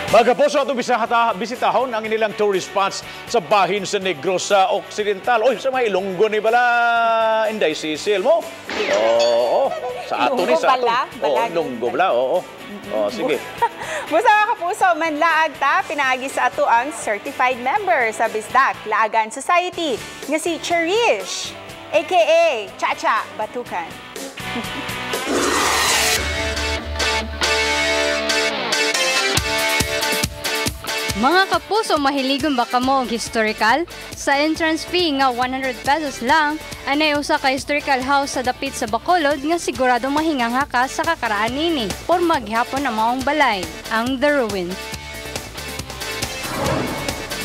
Mga kapuso, atong bisitahon ang inilang tourist spots sa bahin sa Negros sa Occidental. Oy, sa mga Ilonggo ni bala, Inday Cecil mo. Oo, sa ato ni sa ato. Oo, Ilonggo bala, oo. Oh, sige. Busa mga kapuso, manlaag ta, pinaagi sa ato ang certified member sa Bisdak Laagan Society nga si Cherish, aka Chacha Batukan. Mga kapuso, mahiligon ba kamo og historical? Sa entrance fee nga 100 pesos lang, anay usa ka historical house sa dapit sa Bacolod nga sigurado mahinganga ka sa kakaraan nini. Porma gihapon ang maong balay, ang The Ruins.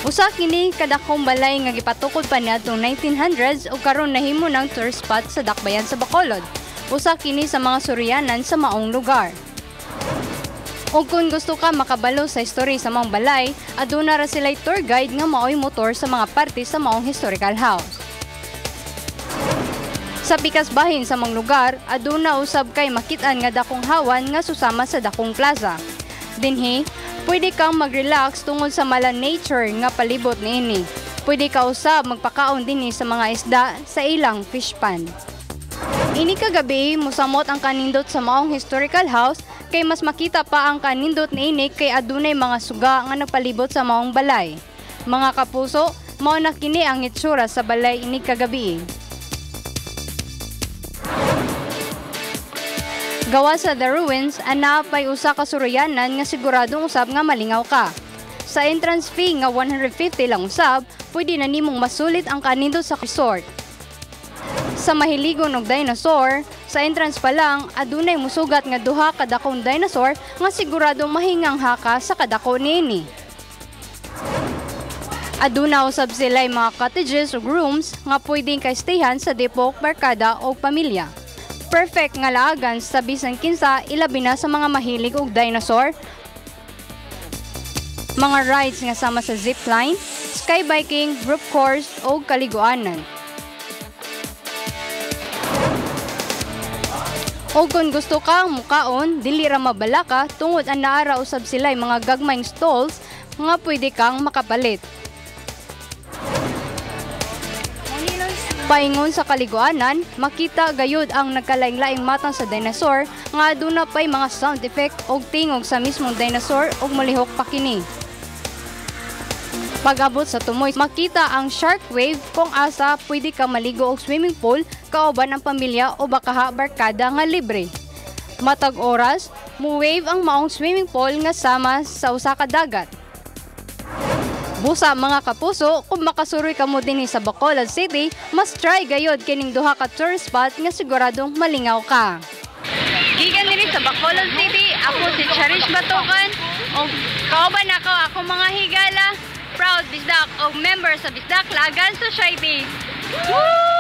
Usa kini kadakong balay nga gipatukod pa niadtong 1900s ug karon nahimo ng tourist spot sa dakbayan sa Bacolod. Usa kini sa mga suryanan sa maong lugar. O kung gusto ka makabalo sa history sa maong balay, aduna ra sila'y tour guide nga maoy motor sa mga parte sa maong historical house. Sa pikas bahin sa maong lugar, aduna usab kay makit-an nga dakong hawan nga susama sa dakong plaza. Dinhi, pwede kang mag-relax tungod sa mala nature nga palibot niini. Pwede ka usab magpakaon dinhi sa mga isda sa ilang fish pond. Ini kagabi, musamot ang kanindot sa maong historical house kay mas makita pa ang kanindot niini kay adunay mga suga nga nagpalibot sa maong balay. Mga kapuso, mao na kini ang itsura sa balay ini kagabi. Gawa sa The Ruins, ana pay usa ka suruyanan nga siguradong usab nga malingaw ka. Sa entrance fee nga 150 lang usab, pwede na nimong masulit ang kanindot sa resort. Sa mahiligon og dinosaur, sa entrance pa lang, adunay musugat nga duha ka dakong dinosaur nga siguradong mahingangha ka sa kadako niini. Aduna usab sila'y mga cottages ug rooms nga pwedeng kaistayhan sa depok, barkada o pamilya. Perfect nga laagan sa bisan kinsa, ilabi na sa mga mahilig og dinosaur, mga rides nga sama sa zipline, skybiking, rope course o kaliguanan. O kung gusto kang mukaon, dili ra mabalaka tungod ang naara usab sila'y mga gagmayng stalls nga pwede kang makapalit. Paingon sa kaliguanan, makita gayud ang nagkalaing-laing matang sa dinosaur nga aduna pay mga sound effect og tingog sa mismong dinosaur og molihok pa kini. Pag-abot sa tumoy, makita ang shark wave kung asa pwede ka maligo og swimming pool kauban ang pamilya o bakaha barkada nga libre. Matag oras, mu-wave ang maong swimming pool nga sama sa usa ka dagat. Busa mga kapuso, kung makasuroy kamo dinhi sa Bacolod City, mas try gayod kining duha ka tourist spot nga siguradong malingaw ka. Gikan dinhi sa Bacolod City, ako si Cherish Batukan og kauban nako ako mga higala, proud Bisdak og member sa Bisdak Laagan Society. Woo!